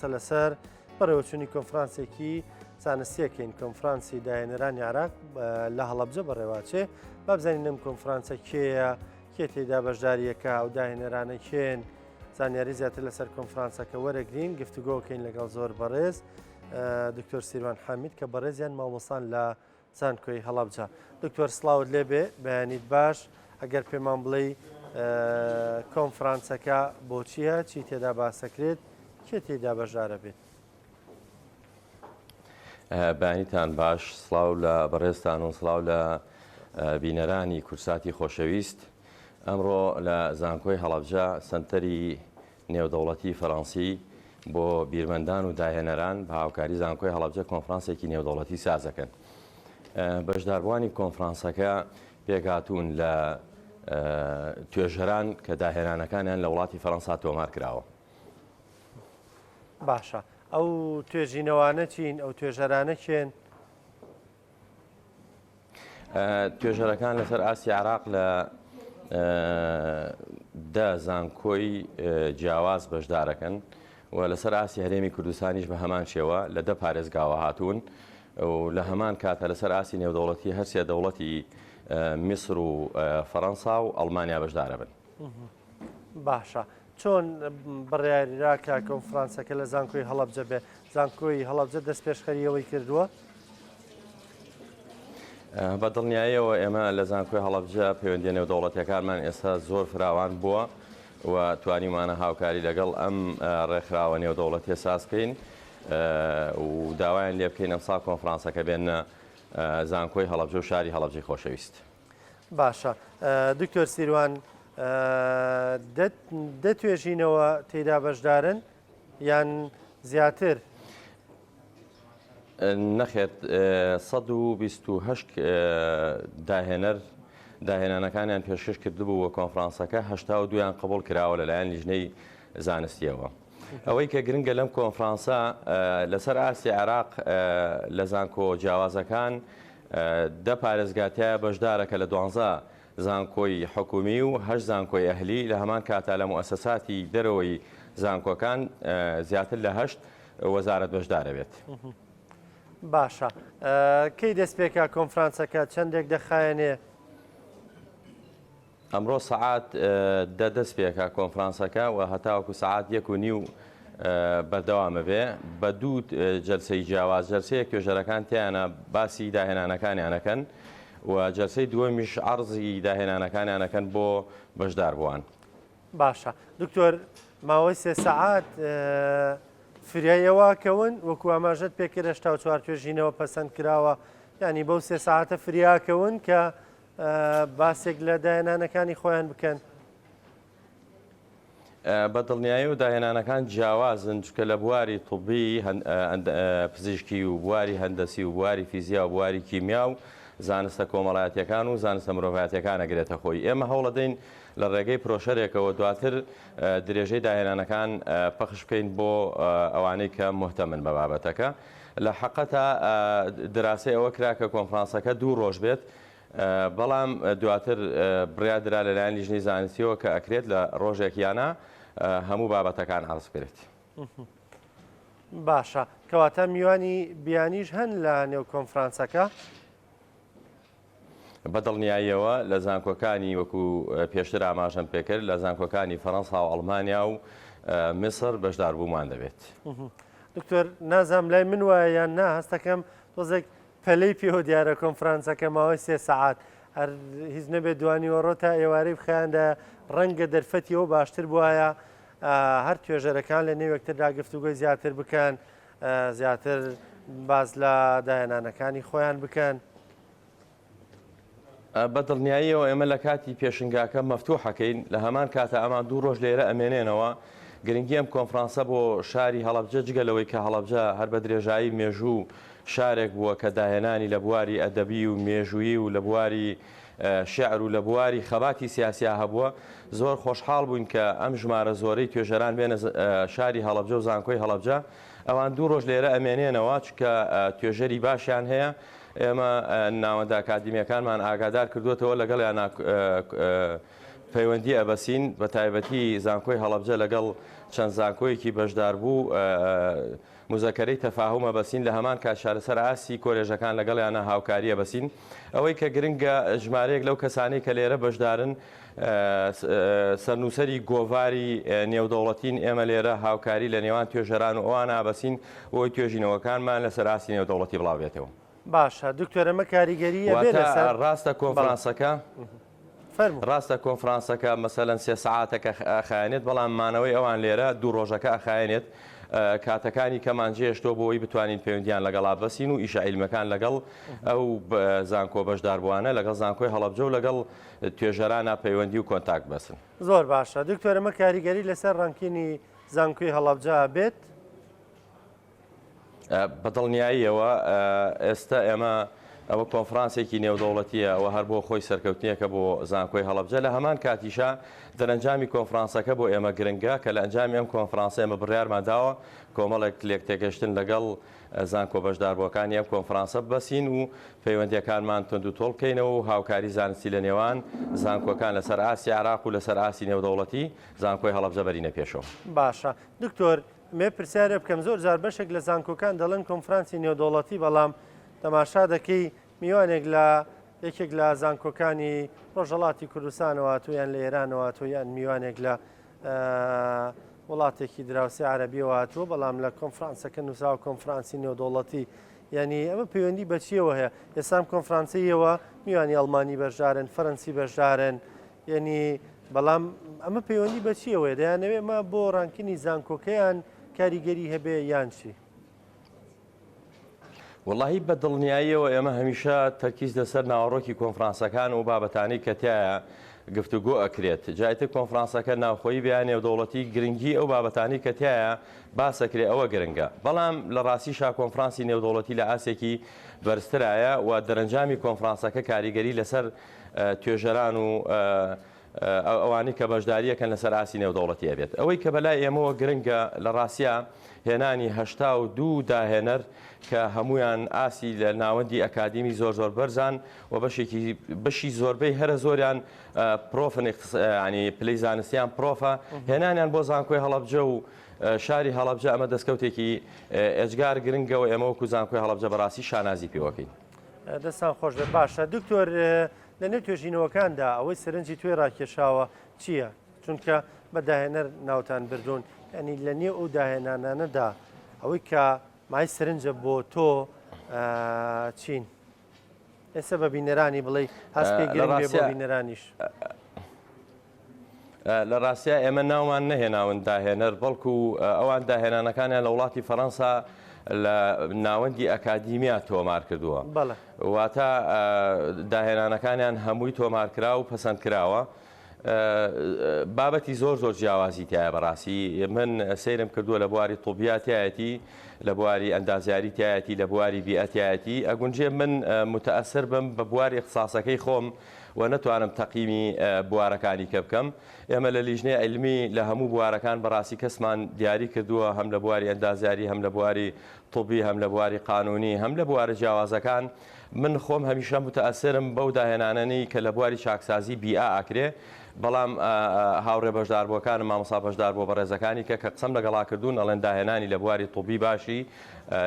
قسە لەسەر بەڕێوەچوونی کۆنفرانسێکی زانستیەکەین کۆنفرانسی داهێنەرانی عراق لە هەڵەبجە بەڕێواچێ بابزانین ئەم کۆنفرانسە کێیە کێ تێدا بەشداریەکە ئەو داهێنەرانە کێن زانیاری زیاتر لەسەر کۆنفرانسەکە وەرەگرین گفتوگۆکەین لەگەڵ زۆر بەڕێز دکتۆر سیروان حامید کە بەڕێزیان مامۆستان لە زانکۆی هەڵەبجە. دکتۆر سڵاوت لێبێ بەیانیت باش ئەگەر پێمان بڵێی کۆنفرانسەکە بۆچییە چی تێدا باسەکرێت کێ تێدا بەشدارە بێت؟ بەیانیتان باش سڵاو لە بەڕێزتان و سڵاو لە بینەرانی کورساتی خۆشەویست ئەمڕۆ لە زانکۆی هەڵەبجە سەنتەری نێودەوڵەتی فەرەنسی بۆ بیرمەندان و داهێنەران بە هاوکاری زانکۆی هەڵەبجە کۆنفرانسێکی نێودەوڵەتی سازەکەن. بەشداربووانی کۆنفرانسەکە پێکهاتوون لە توێژەران کە داهێنانەکانیان لە وڵاتی فەرەنسا تۆمار کراوە. باشە ئەو توێژینەوانە چین؟ ئەو توێژەرانە کێن؟ توێژەرەکان لەسەر ئاستی عراق لە دە زانکۆی جیاواز بەشدارەکەن و لەسەر ئاستی هەرێمی کوردستانیش بە هەمان شێوە لە دە پارێزگاوە هاتوون و لە هەمان کاتە لەسەر ئاستی نێودەوڵەتی هەرسێ دەوڵەتی میسر و فەڕەنسا و ئەڵمانیا بەشدارە بن. باشە چۆن بڕیاریرا کە کۆنفرانسەکە لە زانکۆی هەڵەبجە بێ؟ زانکۆی هەڵەبجە دەستپێشخەری ئەوەی کردووە؟ بە دڵنیاییەوە ئێمە لە زانکۆی هەڵەبجە پەیوەندیە نێودەوڵەتیەکانمان ئێستا زۆر فراوان بووە و توانیمانە هاوکاری لەگەڵ ئەم ڕێکخراوە نێودەوڵەتیە ساز بکەین و داوایان لێ بکەین ئەمساڵ کۆنفرانسەکە بێنە زانکۆی هەڵەبجە و شاری هەڵەبجەی خۆشەویست. باشە دکتۆر سیروان دە توێژینەوە تێدا بەشدارن یان زیاتر؟ نەخێر 128 داهێنەر داهێنانەکانیان پێشکەش کردبوو بۆ کۆنفرانسەکە 82یان قبوڵ کراوە لەلایەن لیژنەی زانستیەوە. ئەوەی کە گرنگە لەم کۆنفرانسە لەسەر ئاستی عێراق لە زانکۆ جیاوازەکان دە پارێزگا تیایا بەشدارە کە لە دوانزە زانکۆی حکومی و هەشت زانکۆی ئەهلی، لە هەمان کاتا لە موئەسەساتی دەرەوەی زانکۆکان زیاتر لە هەشت وەزارەت بەشدارەبێت. باشە کەی دەست پێکا کۆنفرانسەکە چەندێک دەخایەنێ؟ ئەمڕۆ سەعات دە دەست پێکا کۆنفرانسەکە و هەتاوەکو سەعات یەک و نیو بەردەوامە بێ بە دوو جەلسەی جیاواز جەلسەیەک توێژەرەکان تیانە باسی داهێنانەکانیانەکەن و جەلسەی دووەمیش عەرزی داهێنانەکانیانەکەن بۆ بەشداربووان. باشە دکتۆر ماوەی سێ سەعات فریای ئەوە کەون وەکو ئاماژەت پێکرد 84 توێژینەوە پەسەند کراوە ینی بەو سێ ساعتە فریاکەون کە باسێک لە داهێنانەکانی خۆیان بکەن؟ بە دڵنیایی و داهێنانەکان جیاوازن چونکە لە بواری طبی پزیشکی و بواری هەندەسی و بواری فیزیا و بواری کیمیا و زانستە کۆمەڵایەتیەکان و زانستە مرۆڤایەتیەکان ئەگرێتە خۆی ئێمە هەوڵەدەین لە ڕێگەی پرۆشەرێکەوە دواتر درێژەی داهێنانەکان پەخش بکەین بۆ ئەوانەی کە مهتەمن بە بابەتەکە لە حەقەتا دراسەی ئەوە کرا کە کۆنفرانسەکە دوو ڕۆژ بێت بەڵام دواتر بڕیار درا لەلایەن لیژنەی زانستیەوە کە ئەکرێت لە ڕۆژێک یانە هەموو بابەتەکان عەرز بکرێت. باشە کەواتە میوانی بیانیش هەن لە نێو کۆنفرانسەکە؟ بە دڵنیاییەوە لە زانکۆکانی وەکو پێشتر ئاماژەم پێکرد لە زانکۆکانی فەرەنسا و ئەڵمانیا و میسر بەشداربوومان دەبێت. دکتۆر نازانم لای من وایە یان نا هەستەکەم تۆزێک پەلەی پێوە دیارە کۆنفرانسەکە ماوەی سێ سەعات هەر هیچ نەبێت دوانیوەڕۆ تا ئێوارەی بخایاندایە ڕەنگە دەرفەتی ئەو باشتر بوایە هەر توێژەرەکان لە نێو یەکتردا گفتوگۆی زیاتر بکەن زیاتر باس لە داهێنانەکانی خۆیان بکەن. بە دڵنیاییەوە ئێمە لە کاتی پێشنگاکە مەفتوحەکەین، لە هەمان کاتا ئەمان دوو ڕۆژ لێرە ئەمێنێنەوە، گرنگی ئەم کۆنفرانسە بۆ شاری هەڵەبجە جگە لەوەی کە هەڵەبجە هەر بە درێژایی مێژوو شارێک بووە کە داهێنانی لە بواری ئەدەبی و مێژوویی و لە بواری شیعر و لە بواری خەباتی سیاسیا هەبووە، زۆر خۆشحاڵ بووین کە ئەم ژمارە زۆرەی توێژەران بێنە شاری هەڵەبجە و زانکۆی هەڵەبجە، ئەوان دوو ڕۆژ لێرە ئەمێنێنەوە چونکە توێژەری باشیان هەیە. ئێمە ناوەندە ئەکادیمییەکانمان ئاگادار کردووەتەوە، لەگەڵیانا پەیوەندی ئەبەسین، بە تایبەتی زانکۆی هەڵەبجە لەگەڵ چەند زانکۆیەکی بەشداربوو موزەکەرەی تەفاهوم ئەبەسین، لە هەمان کاتشا لەسەر ئاستی کۆلێژەکان لەگەڵیانا هاوکاری ئەبەسین. ئەوەی کە گرنگە ژمارەیەک لەو کەسانەی کە لێرە بەشدارن سەرنووسەری گۆڤاری نێودەوڵەتین، ئێمە لێرە هاوکاری لە نێوان توێژەران و ئەوانە ئەبەسین بۆ ئەوەی توێژینەوەکانمان لەسەر ئاستی نێودەوڵەتی بڵاو بێتەوە. باشە دکتۆر ئەمە کاریگەری ئەبێ واتە لەسەر ڕاستە بەڵێ. کۆنفرانسەکە فەرموو. ڕاستە کۆنفرانسەکە مەسەلەن سێ سەعاتەکە ئەخایەنێت، بەڵام مانەوەی ئەوان لێرە دوو ڕۆژەکە ئەخایەنێت، کاتەکانی کەمان جێهێشتووە بۆ ئەوەی بتوانین پەیوەندییان لەگەڵا ببەستین و ئیشە عیلمیەکان لەگەڵ ئەو زانکۆ بەشداربووانە، لەگەڵ زانکۆی هەڵەبجە و لەگەڵ توێژەرانا پەیوەندی و contact ببەستن. زۆر باشە دکتۆر ئەمە کاریگەری لەسەر ranking ی زانکۆی هەڵەبجە ئەبێت؟ بە دڵنیاییەوە ئێستا ئێمە ئەوە کۆنفرانسێکی نێودەوڵەتیە ئەوە هەر بۆ خۆی سەرکەوتنێکە بۆ زانکۆی هەڵەبجە لە هەمان کاتیشا دەرەنجامی کۆنفرانسەکە بۆ ئێمە گرنگە کە لە ئەنجامی ئەم کۆنفرانسە ئێمە بڕیارمان داوە کۆمەڵێک لێکتێگەشتن لەگەڵ زانکۆ بەشداربووەکانی ئەم کۆنفرانسە ببەسین و پەیوەندیەکانمان توند و تۆڵ بکەینەوە و هاوکاری زانستی لە نێوان زانکۆکان لەسەر ئاستی عێراق و لەسەر ئاستی نێودەوڵەتی زانکۆی هەڵەبجە بەرینە پێشەوە. باشە دکتۆر ئەمەوێ پرسیارێ بکەم زۆر جار بەشێک لە زانکۆکان دەڵێن کۆنفرانسی نێودەوڵەتی بەڵام تەماشا دەکەی میوانێک لە یەکێک لە زانکۆکانی ڕۆژهەڵاتی کوردستانەوە هاتوو یان لە ئێرانەوە هاتوو یان میوانێک لە وڵاتێکی دراوسێ عەرەبیەوە هاتووە بەڵام لە کۆنفرانسەکە نووسراوە کۆنفرانسی نێودەوڵەتی یعنی ئەمە پەیوەندی بەچیەوە هەیە ئێسام کۆنفرانسیەوە میوانی ئەڵمانی بەشدارن فەرەنسی بەشدارن یەنی بەڵام ئەمە پەیوەندی بە چیەوەیە دەیانەوێ ئەمە بۆ ranking ی زانکۆکەیان کاریگەری هەبێ یان چی؟ وەڵاهی بە دڵنیاییەوە ئێمە هەمیشە تەرکیز لەسەر ناوەڕۆکی کۆنفرانسەکان و بابەتانەی کە تیایا گفتوگۆ ئەکرێت جا ئیتر کۆنفرانسەکە ناوخۆیی بێ یا نێودەوڵەتی گرنگی ئەو بابەتانەی کە تیایا باس ئەکرێ ئەوە گرنگە بەڵام لە ڕاستیشا کۆنفرانسی نێودەوڵەتی لە ئاستێکی بەرزترایە و دەرەنجامی کۆنفرانسەکە کاریگەری لەسەر توێژەران و ئەوانەی کە بەشداریەکەن لەسەر ئاستی نێودەوڵەتی ئەبێت. ئەوەی کە بەلای ئێمەوە گرنگە لە ڕاستیا هێنانی 82 داهێنەر کە هەمویان ئاستی لە ناوەندی ئەکادیمی زۆر زۆر بەرزان و بەشێکی بەشی زۆربەی هەرە زۆریان پرۆفن ینی پلەی زانستیان پرۆفە هێنانیان بۆ زانکۆی هەڵەبجە و شاری هەڵەبجە ئەمە دەستکەوتێکی ئێجگار گرنگەوە ئێمە وەکو زانکۆی هەڵەبجە بەڕاستی شانازی پێوەکەین. دەستان خۆش بێت باشە دکتۆر لە نێو توێژینەوەکاندا ئەوەی سەرنجی توێ ڕاکێشاوە چییە؟ چونکە بە داهێنەر ناوتان بردوون ینی لە نێو ئەو داهێنانانەدا ئەوەی کە مای سەرنجە بۆ تۆ چین؟ ئێستا بە بینەرانی بڵێ هەست پێ گرنگ بێ بۆ بینەرانیش. لە ڕاستیا ئێمە ناومان نەهێناون داهێنەر، بەڵکو ئەوان داهێنانەکانیان لە وڵاتی فەرەنسا لە ناوەندی ئەکادیمیا تۆمار کردووە. واتە داهێنانەکانیان هەمووی تۆمارکرا و پەسەند کراوە. بابەتی زۆر زۆر جیاوازی تایە بەڕاستی من سەیرم کردووە لە بواری طوبیا تایەتی لە بواری ئەندازیاری تایەتی لە بواری بیئە تایەتی ئەگونجێ من متەئەسر بم بە بواری اختصاصەکەی خۆم و نەتوانم تەقیمی بوارەکانی کە بکەم. ئێمە لە لیژنەی عیلمی لە هەموو بوارەکان بەڕاستی کەسمان دیاری کردووە هەم لە بواری ئەندازیاری هەم لە بواری طبی هەم لە بواری قانونی هەم لە بوارە جیاوازەکان من خۆم هەمیشە متەئەسرم بەو داهێنانەنی کە لە بواری چاکسازی بیئە ئەکرێ بەڵام هاوڕێ بەشداربووەکانم مامۆستا بەشداربووە بەڕێزەکانی کە کە قسەم لەگەڵا کردوون ئەڵێن داهێنانی لە بواری طبی باشی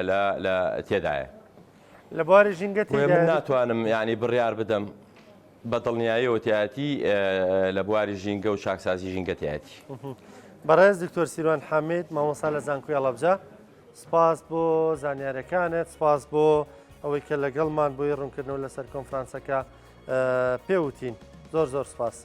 لە لە تێدایە. لە بواری ژینگە بۆیە من ناتوانم یانی بڕیار بدەم بە دڵنیاییەوە تیایەتی لە بواری ژینگە و چاکسازی ژینگە تیایەتی. بەڕێز دکتۆر سیروان حامید مامۆستا لە زانکۆی هەڵەبجە سپاس بۆ زانیارەکانت سپاس بۆ ئەوەی کە لەگەڵمان بۆی ڕوونکردنەوە لەسەر کۆنفرانسەکە پێوتین زۆر زۆر سپاس.